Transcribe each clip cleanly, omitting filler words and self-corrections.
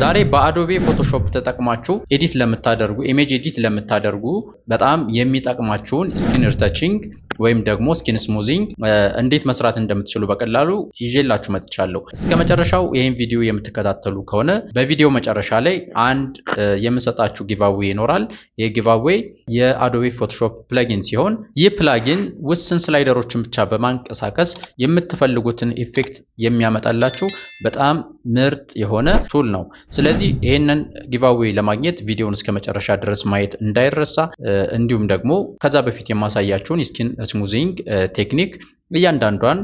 ዛሬ በ Adobe Photoshop ተጠቅማችሁ edit ለምታደርጉ፣ image edit ለምታደርጉ በጣም የሚጠቅማችሁን skin retouching ወይም ደግሞ skin smoothing እንዴት መስራት እንደምትችሉ በቀላሉ ይዤላችሁ መጥቻለሁ። እስከ መጨረሻው ይህን ቪዲዮ የምትከታተሉ ከሆነ በቪዲዮ መጨረሻ ላይ አንድ የምሰጣችሁ giveaway ይኖራል። ይህ giveaway የ Adobe Photoshop plugin ሲሆን ይህ plugin ውስን slider ኦችን ብቻ በማንቀሳቀስ የምትፈልጉትን effect የሚያመጣላችሁ በጣም ምርጥ የሆነ tool ነው። ስለዚህ ይህንን giveaway ለማግኘት ቪዲዮውን እስከ መጨረሻ ድረስ ማየት እንዳይረሳ። እንዲሁም ደግሞ ከዛ በፊት የማሳያችሁን የ skin smoothing technique እያንዳንዷን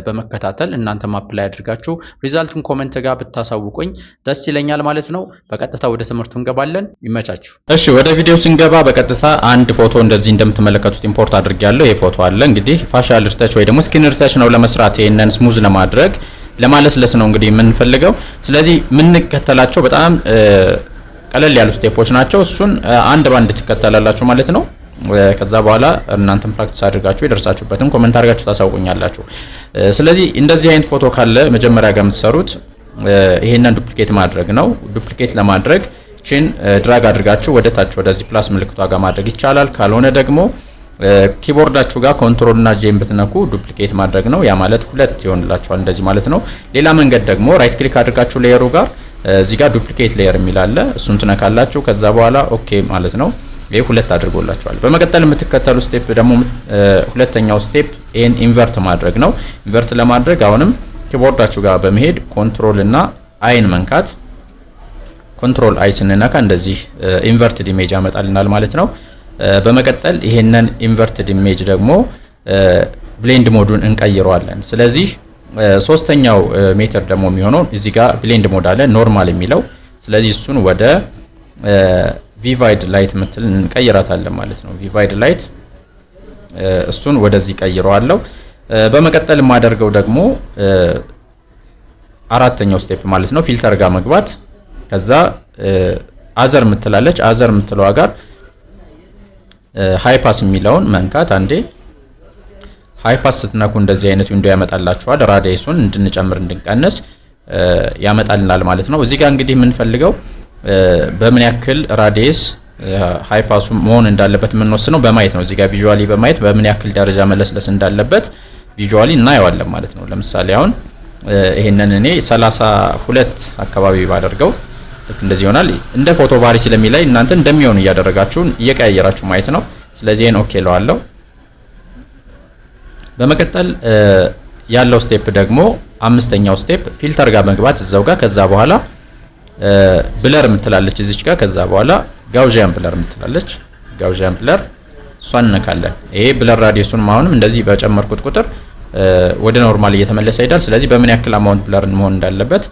በመከታተል እናንተም apply አድርጋችሁ result ኡን comment ጋር ብታሳውቁኝ ደስ ይለኛል ማለት ነው። በቀጥታ ወደ ትምህርቱ እንገባለን። ይመቻችሁ። እሺ፣ ወደ ቪዲዮ ስንገባ በቀጥታ አንድ ፎቶ እንደዚህ እንደምትመለከቱት import አድርጌያለሁ። ይሄ ፎቶ አለ። እንግዲህ facial retouch ወይ ደግሞ skin retouch ነው ለመስራት፣ ይሄንን smooth ለማድረግ፣ ለማለስለስ ነው እንግዲህ የምንፈልገው። ስለዚህ የምንከተላቸው በጣም ቀለል ያሉ step ኦች ናቸው። እሱን አንድ ባንድ ትከተላላችሁ ማለት ነው። ከዛ በኋላ እናንተም practice አድርጋችሁ የደረሳችሁበትን comment አድርጋችሁ ታሳውቁኛላችሁ። ስለዚህ እንደዚህ አይነት ፎቶ ካለ መጀመሪያ ጋር የምትሰሩት ይሄንን duplicate ማድረግ ነው። Duplicate ለማድረግ ችን drag አድርጋችሁ ወደ ታች ወደዚህ plus ምልክቷ ጋር ማድረግ ይቻላል። ካልሆነ ደግሞ keyboard ኣችሁ ጋር control እና J ን ብትነኩ duplicate ማድረግ ነው። ያ ማለት ሁለት ይሆንላችኋል እንደዚህ ማለት ነው። ሌላ መንገድ ደግሞ right click አድርጋችሁ layer ኡ ጋር እዚህ ጋር duplicate layer የሚል አለ። እሱን ትነካላችሁ። ከዛ በኋላ okay ማለት ነው። ይሄ ሁለት አድርጎላችኋል። በመቀጠል የምትከተሉ step ደግሞ ሁለተኛው step ይሄን invert ማድረግ ነው። Invert ለማድረግ አሁንም keyboard ኣችሁ ጋር በመሄድ control እና I ን መንካት። Control I ስንነካ እንደዚህ inverted image ያመጣልናል ማለት ነው። በመቀጠል ይሄንን inverted image ደግሞ blend mode ኡን እንቀይረዋለን። ስለዚህ ሶስተኛው method ደግሞ የሚሆነው እዚህ ጋር blend mode አለ normal የሚለው። ስለዚህ እሱን ወደ vivid light ምትል እንቀይራታለን ማለት ነው። Vivid light እሱን ወደዚህ ቀይረዋለሁ። በመቀጠል የማደርገው ደግሞ አራተኛው step ማለት ነው filter ጋር መግባት፣ ከዛ other ምትላለች፣ other ምትለዋ ጋር high pass የሚለውን መንካት አንዴ። High pass ስትነኩ እንደዚህ አይነት window ያመጣላችኋል። Radius ኡን እንድንጨምር እንድንቀንስ ያመጣልናል ማለት ነው። እዚህ ጋር እንግዲህ የምንፈልገው በምን ያክል radius high pass ኡ መሆን እንዳለበት የምንወስነው በማየት ነው። እዚህ ጋር visually በማየት በምን ያክል ደረጃ መለስለስ እንዳለበት visually እናየዋለን ማለት ነው። ለምሳሌ አሁን ይሄንን እኔ 32 አካባቢ ባደርገው ልክ እንደዚህ ይሆናል። እንደ ፎቶ ባህሪ ስለሚለይ እናንተ እንደሚሆኑ እያደረጋችሁ እየቀያየራችሁ ማየት ነው። ስለዚህ ይሄን okay እለዋለሁ። በመቀጠል ያለው step ደግሞ አምስተኛው step filter ጋር መግባት እዛው ጋር፣ ከዛ በኋላ blur የምትላለች እዚች ጋር፣ ከዛ በኋላ Gaussian blur የምትላለች፣ Gaussian blur እሷን እንነካለን። ይሄ blur radius ኡን አሁንም እንደዚህ በጨመርኩት ቁጥር ወደ normal እየተመለሰ ይሄዳል። ስለዚህ በምን ያክል amount blur መሆን እንዳለበት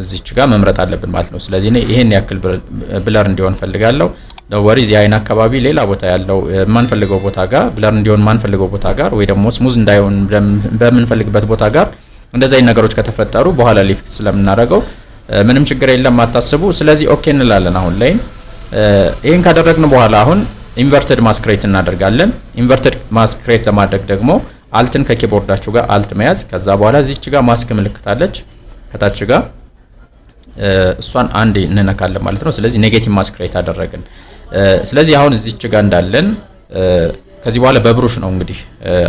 እዚች ጋር መምረጥ አለብን ማለት ነው። ስለዚህ እኔ ይሄን ያክል blur እንዲሆን ፈልጋለሁ። ወሪ እዚህ አይን አካባቢ ሌላ ቦታ ያለው የማንፈልገው ቦታ ጋር፣ blur እንዲሆን የማንፈልገው ቦታ ጋር ወይ ደግሞ smooth እንዳይሆን በምንፈልግበት ቦታ ጋር እንደዚህ አይነት ነገሮች ከተፈጠሩ በኋላ ላይ fix ስለምናደርገው ምንም ችግር የለም፣ አታስቡ። ስለዚህ okay እንላለን። አሁን ላይ ይሄን ካደረግን በኋላ አሁን inverted mask create እናደርጋለን። Inverted mask create ለማድረግ ደግሞ Alt ን ከ keyboard ኣችሁ ጋር Alt መያዝ፣ ከዛ በኋላ እዚች ጋር ማስክ ምልክት አለች ከታች ጋር፣ እሷን አንዴ እንነካለን ማለት ነው። ስለዚህ negative mask create አደረግን። ስለዚህ አሁን እዚች ጋር እንዳለን ከዚህ በኋላ በ brush ነው እንግዲህ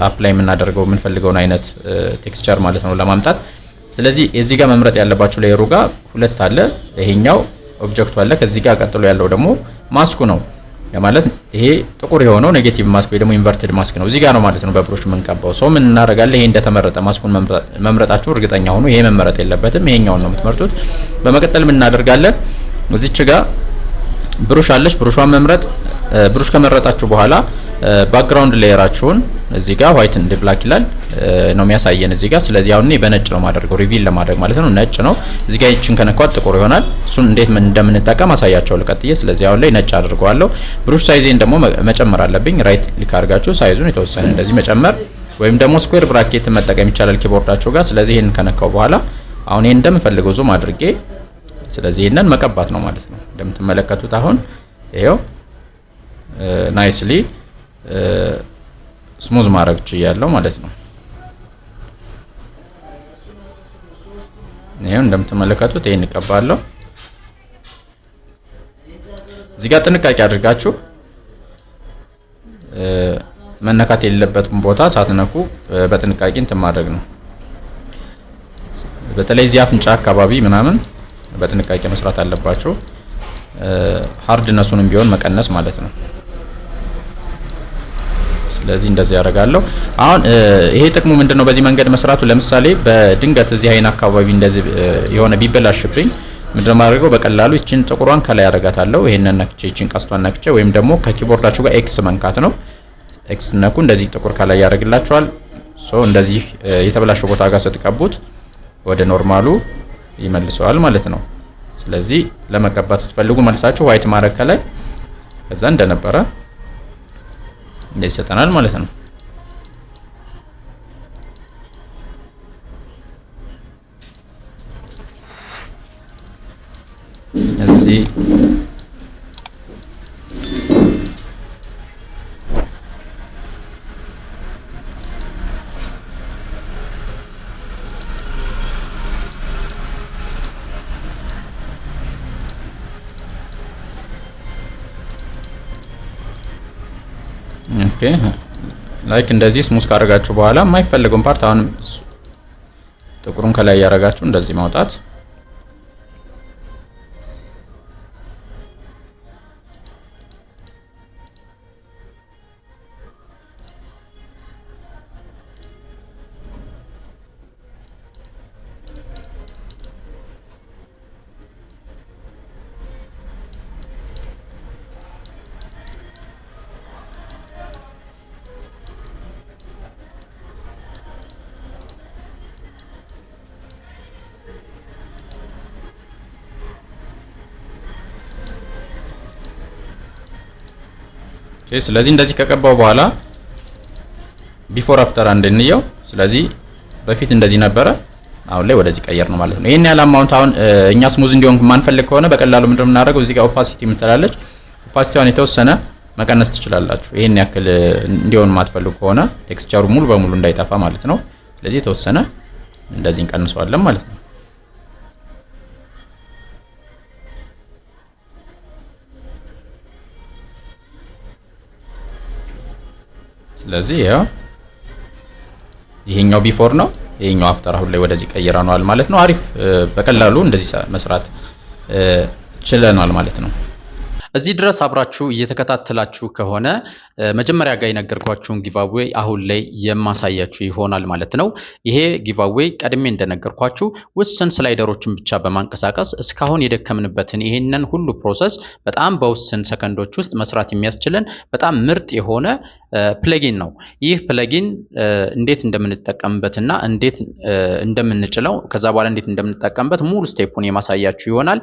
apply የምናደርገው የምንፈልገውን አይነት texture ማለት ነው ለማምጣት። ስለዚህ እዚህ ጋር መምረጥ ያለባችሁ layer ኡ ጋር ሁለት አለ። ይሄኛው object ኡ አለ። ከዚህ ጋር ቀጥሎ ያለው ደግሞ ማስኩ ነው። ማለት ይሄ ጥቁር የሆነው negative mask ወይ ደግሞ inverted mask ነው። እዚህ ጋር ነው ማለት ነው በ brush የምንቀባው። So ምን እናደርጋለን? ይሄ እንደተመረጠ ማስኩን መምረጣችሁ እርግጠኛ ሁኑ። ይሄ መመረጥ የለበትም። ይሄኛውን ነው የምትመርጡት። በመቀጠል ምን እናደርጋለን? እዚች ጋር brush አለች። Brush ኗን መምረጥ። Brush ከመረጣችሁ በኋላ background layer ኣችሁን እዚህ ጋር white and black ይላል ነው የሚያሳየን እዚህ ጋር። ስለዚህ አሁን እኔ በነጭ ነው የማደርገው reveal ለማድረግ ማለት ነው። ነጭ ነው። እዚህ ጋር ይችን ከነኳት ጥቁር ይሆናል። እሱን እንዴት እንደምንጠቀም አሳያችኋለሁ ቀጥዬ። ስለዚህ አሁን ላይ ነጭ አድርገዋለሁ። Brush size ኤን ደግሞ መጨመር አለብኝ። Right click አድርጋችሁ size ኡን የተወሰነ እንደዚህ መጨመር ወይም ደግሞ square bracket መጠቀም ይቻላል keyboard ኣችሁ ጋር። ስለዚህ ይሄን ከነካው በኋላ አሁን ይሄን እንደምፈልገው zoom አድርጌ ስለዚህ ይሄንን መቀባት ነው ማለት ነው። እንደምትመለከቱት አሁን ይሄው nicely smooth ማድረግ ችያለሁ ማለት ነው። ይሄው እንደምትመለከቱት ይሄን እቀባለሁ። እዚህ ጋር ጥንቃቄ አድርጋችሁ መነካት የሌለበትን ቦታ ሳትነኩ በጥንቃቄ እንትን ማድረግ ነው። በተለይ እዚህ አፍንጫ አካባቢ ምናምን በጥንቃቄ መስራት አለባችሁ። Hardness ኡንም ቢሆን መቀነስ ማለት ነው። ስለዚህ እንደዚህ ያደርጋለሁ። አሁን ይሄ ጥቅሙ ምንድነው? በዚህ መንገድ መስራቱ ለምሳሌ በድንገት እዚህ አይን አካባቢ እንደዚህ የሆነ ቢበላሽብኝ ምንድነው የማደርገው? በቀላሉ ይችን ጥቁሯን ከላይ አደርጋታለሁ። ይሄንን ነክቼ፣ ይችን ቀስቷን ነክቼ ወይም ደግሞ ከ keyboard ኣችሁ ጋር X መንካት ነው። X ነኩ፣ እንደዚህ ጥቁር ከላይ ያደርግላችኋል። So እንደዚህ የተበላሸው ቦታ ጋር ስትቀቡት ወደ normal ኡ ይመልሰዋል ማለት ነው። ስለዚህ ለመቀባት ስትፈልጉ መልሳችሁ white ማድረግ ከላይ፣ ከዛ እንደነበረ እንደዚህ ይሰጠናል ማለት ነው። እዚህ okay, like እንደዚህ smooth ካደረጋችሁ በኋላ የማይፈልገውን part አሁንም ጥቁሩን ከላይ እያደረጋችሁ እንደዚህ ማውጣት። ስለዚህ እንደዚህ ከቀባው በኋላ before after አንድ እንየው። ስለዚህ በፊት እንደዚህ ነበረ፣ አሁን ላይ ወደዚህ ቀየር ነው ማለት ነው። ይሄን ያህል amount አሁን እኛ smooth እንዲሆን የማንፈልግ ከሆነ በቀላሉ ምንድነው የምናደርገው? እዚህ ጋር opacity የምትላለች፣ opacity ዋን የተወሰነ መቀነስ ትችላላችሁ። ይሄን ያክል እንዲሆን የማትፈልጉ ከሆነ texture ኡ ሙሉ በሙሉ እንዳይጠፋ ማለት ነው። ስለዚህ የተወሰነ እንደዚህ እንቀንሰዋለን ማለት ነው። ስለዚህ ያው ይሄኛው before ነው፣ ይሄኛው after። አሁን ላይ ወደዚህ ቀይረነዋል ማለት ነው። አሪፍ፣ በቀላሉ እንደዚህ መስራት ችለናል ማለት ነው። እዚህ ድረስ አብራችሁ እየተከታተላችሁ ከሆነ መጀመሪያ ጋር የነገርኳችሁን giveaway አሁን ላይ የማሳያችሁ ይሆናል ማለት ነው። ይሄ giveaway ቀድሜ እንደነገርኳችሁ ውስን slider ኦችን ብቻ በማንቀሳቀስ እስካሁን የደከምንበትን ይሄንን ሁሉ process በጣም በውስን ሰከንዶች ውስጥ መስራት የሚያስችለን በጣም ምርጥ የሆነ plugin ነው። ይህ plugin እንዴት እንደምንጠቀምበትና እንዴት እንደምንጭነው፣ ከዛ በኋላ እንዴት እንደምንጠቀምበት ሙሉ step ኡን የማሳያችሁ ይሆናል።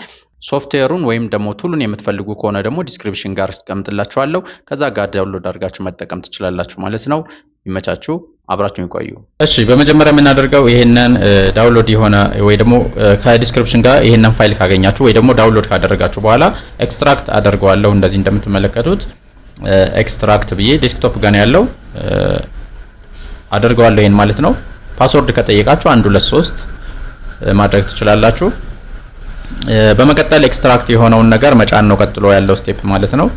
ሶፍትዌሩን ወይም ደግሞ tool ኡን የምትፈልጉ ከሆነ ደግሞ description ጋር አስቀምጥላችኋለሁ። ከዛ ጋር download አድርጋችሁ መጠቀም ትችላላችሁ ማለት ነው። ይመቻችሁ፣ አብራችሁን ይቆዩ። እሺ፣ በመጀመሪያ የምናደርገው ይሄንን download የሆነ ወይ ደግሞ ከ description ጋር ይሄንን ፋይል ካገኛችሁ ወይ ደግሞ download ካደረጋችሁ በኋላ extract አደርገዋለሁ። እንደዚህ እንደምትመለከቱት extract ብዬ desktop ጋር ነው ያለው፣ አደርገዋለሁ ይሄን ማለት ነው። Password ከጠየቃችሁ 1 2 3 ማድረግ ትችላላችሁ። በመቀጠል extract የሆነውን ነገር መጫን ነው ቀጥሎ ያለው step ማለት ነው።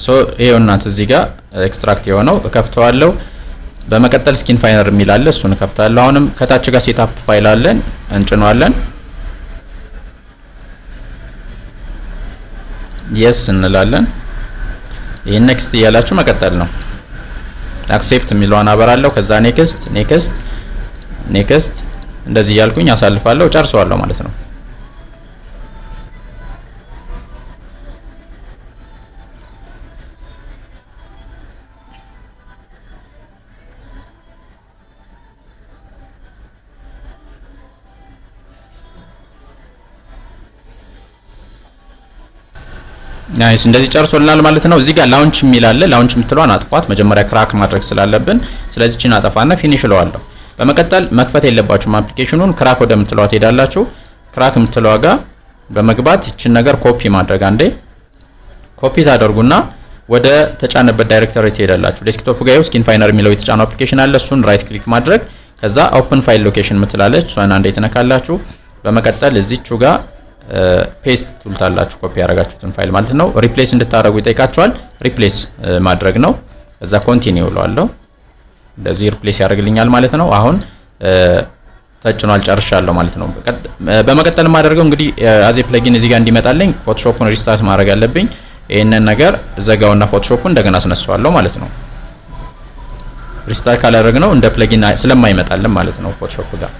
So ይሄው እናንተ እዚህ ጋር extract የሆነው እከፍተዋለሁ። በመቀጠል Skin Finer የሚል አለ፣ እሱን እከፍታለሁ። አሁንም ከታች ጋር setup file አለን፣ እንጭነዋለን። Yes እንላለን። ይህን next እያላችሁ መቀጠል ነው። Accept የሚለውን አበራለሁ። ከዛ next፣ next፣ next እንደዚህ እያልኩኝ አሳልፋለሁ፣ ጨርሰዋለሁ ማለት ነው። Nice፣ እንደዚህ ጨርሶልናል ማለት ነው። እዚህ ጋር launch የሚል አለ። Launch የምትለዋን አጥፏት፣ መጀመሪያ crack ማድረግ ስላለብን። ስለዚህ እቺን አጠፋና finish እለዋለሁ። በመቀጠል መክፈት የለባችሁም application ኑን፣ crack ወደምትለዋ ትሄዳላችሁ። Crack የምትለዋ ጋር በመግባት ይችን ነገር ኮፒ ማድረግ፣ አንዴ ኮፒ ታደርጉና ወደ ተጫነበት directory ትሄዳላችሁ። Desktop ጋር Skin Finer የሚለው የተጫነው application አለ። እሱን right click ማድረግ፣ ከዛ open file location ምትላለች፣ እሷን አንዴ ትነካላችሁ። በመቀጠል እዚቹ ጋር paste ትሉታላችሁ፣ ኮፒ ያደረጋችሁትን ፋይል ማለት ነው። Replace እንድታደርጉ ይጠይቃችኋል። Replace ማድረግ ነው። ከዛ continue እለዋለሁ። እንደዚህ replace ያደርግልኛል ማለት ነው። አሁን ተጭኗል፣ ጨርሻለሁ ማለት ነው። በመቀጠል የማደርገው እንግዲህ as a plugin እዚህ ጋር እንዲመጣልኝ Photoshop ኡን restart ማድረግ አለብኝ። ይህንን ነገር ዘጋውና Photoshop ኡን እንደገና አስነሳዋለሁ ማለት ነው። Restart ካላደረግነው እንደ plugin ስለማይመጣልን ማለት ነው Photoshop ጋር።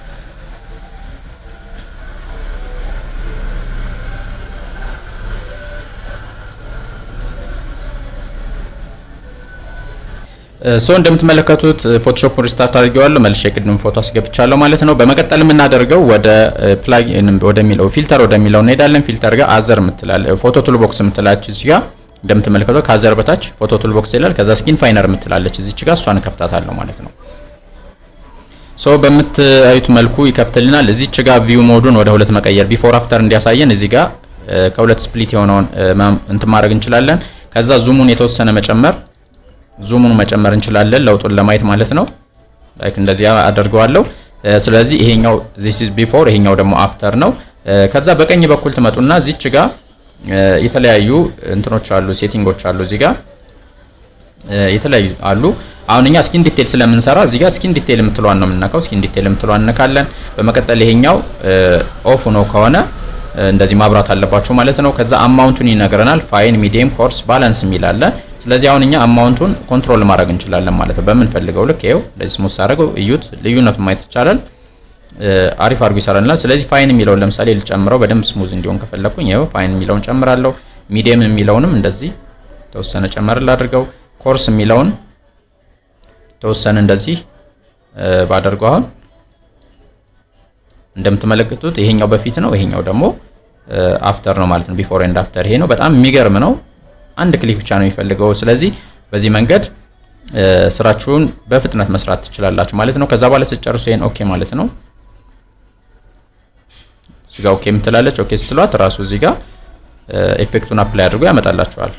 So እንደምትመለከቱት Photoshop restart አድርጌዋለሁ። መልሼ ቅድም ፎቶ አስገብቻለሁ ማለት ነው። በመቀጠል የምናደርገው ወደ plugin ወደሚለው፣ filter ወደሚለው እንሄዳለን። Filter ጋር other የምትላለ፣ photo toolbox የምትላለች እዚህ ጋር እንደምትመለከቱት ከ other በታች photo toolbox ይላል። ከዛ Skin Finer የምትላለች እዚች ጋር፣ እሷን ከፍታታለሁ ማለት ነው። So በምታዩት መልኩ ይከፍትልናል። እዚች ጋር view mode ኡን ወደ ሁለት መቀየር፣ before after እንዲያሳየን እዚህ ጋር ከሁለት split የሆነውን እንትን ማድረግ እንችላለን። ከዛ zoom ኡን የተወሰነ መጨመር፣ zoom ኡን መጨመር እንችላለን ለውጡን ለማየት ማለት ነው። Like እንደዚህ አደርገዋለሁ። ስለዚህ ይሄኛው this is before፣ ይሄኛው ደግሞ after ነው። ከዛ በቀኝ በኩል ትመጡና እዚች ጋር የተለያዩ እንትኖች አሉ፣ setting ኦች አሉ፣ እዚህ ጋር የተለያዩ አሉ። አሁን እኛ skin detail ስለምንሰራ እዚህ ጋር skin detail የምትለዋን ነው የምንነካው። Skin detail የምትለዋን እንነካለን። በመቀጠል ይሄኛው off ሆኖ ከሆነ እንደዚህ ማብራት አለባችሁ ማለት ነው። ከዛ amount ኡን ይነግረናል። Fine፣ medium፣ coarse፣ balance የሚል አለ። ስለዚህ አሁን እኛ amount ኡን control ማድረግ እንችላለን ማለት ነው በምንፈልገው ልክ። ይኸው እንደዚህ smooth ሳደርገው እዩት፣ ልዩነቱን ማየት ይቻላል። አሪፍ አድርጎ ይሰራልናል። ስለዚህ fine የሚለውን ለምሳሌ ልጨምረው፣ በደንብ smooth እንዲሆን ከፈለኩኝ ይኸው fine የሚለውን ጨምራለሁ። Medium የሚለውንም እንደዚህ ተወሰነ ጨመር ላድርገው። Coarse የሚለውን ተወሰነ እንደዚህ ባደርገው፣ አሁን እንደምትመለከቱት ይሄኛው በፊት ነው፣ ይሄኛው ደግሞ after ነው ማለት ነው። Before and after ይሄ ነው። በጣም የሚገርም ነው። አንድ click ብቻ ነው የሚፈልገው። ስለዚህ በዚህ መንገድ ስራችሁን በፍጥነት መስራት ትችላላችሁ ማለት ነው። ከዛ በኋላ ስትጨርሱ ይሄን okay ማለት ነው። እዚህ ጋር okay የምትላለች፣ okay ስትሏት ራሱ እዚህ ጋር effect ኡን apply አድርጎ ያመጣላችኋል።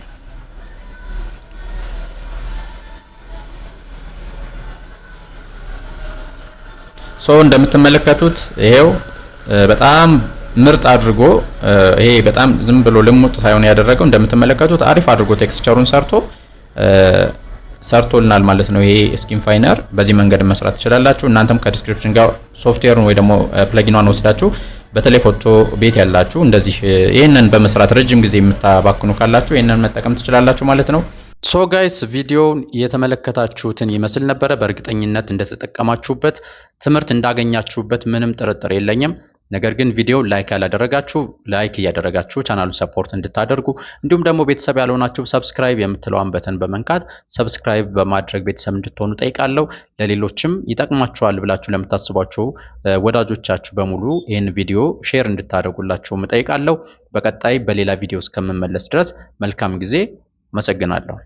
So እንደምትመለከቱት ይሄው በጣም ምርጥ አድርጎ፣ ይሄ በጣም ዝም ብሎ ልሙጥ ሳይሆን ያደረገው፣ እንደምትመለከቱት አሪፍ አድርጎ texture ኡን ሰርቶልናል ማለት ነው። ይሄ Skin Finer በዚህ መንገድ መስራት ትችላላችሁ። እናንተም ከ description ጋር ሶፍትዌሩን ወይ ደግሞ plugin ኗን ወስዳችሁ በተለይ ፎቶ ቤት ያላችሁ፣ እንደዚህ ይህንን በመስራት ረጅም ጊዜ የምታባክኑ ካላችሁ ይህንን መጠቀም ትችላላችሁ ማለት ነው። So guys፣ ቪዲዮውን የተመለከታችሁትን ይመስል ነበረ። በእርግጠኝነት እንደተጠቀማችሁበት፣ ትምህርት እንዳገኛችሁበት ምንም ጥርጥር የለኝም። ነገር ግን ቪዲዮ like ያላደረጋችሁ like እያደረጋችሁ ቻናሉን support እንድታደርጉ፣ እንዲሁም ደግሞ ቤተሰብ ያልሆናችሁ subscribe የምትለዋን button በመንካት subscribe በማድረግ ቤተሰብ እንድትሆኑ ጠይቃለሁ። ለሌሎችም ይጠቅማችኋል ብላችሁ ለምታስቧቸው ወዳጆቻችሁ በሙሉ ይህን ቪዲዮ share እንድታደርጉላቸው እጠይቃለሁ። በቀጣይ በሌላ ቪዲዮ እስከምመለስ ድረስ መልካም ጊዜ። አመሰግናለሁ።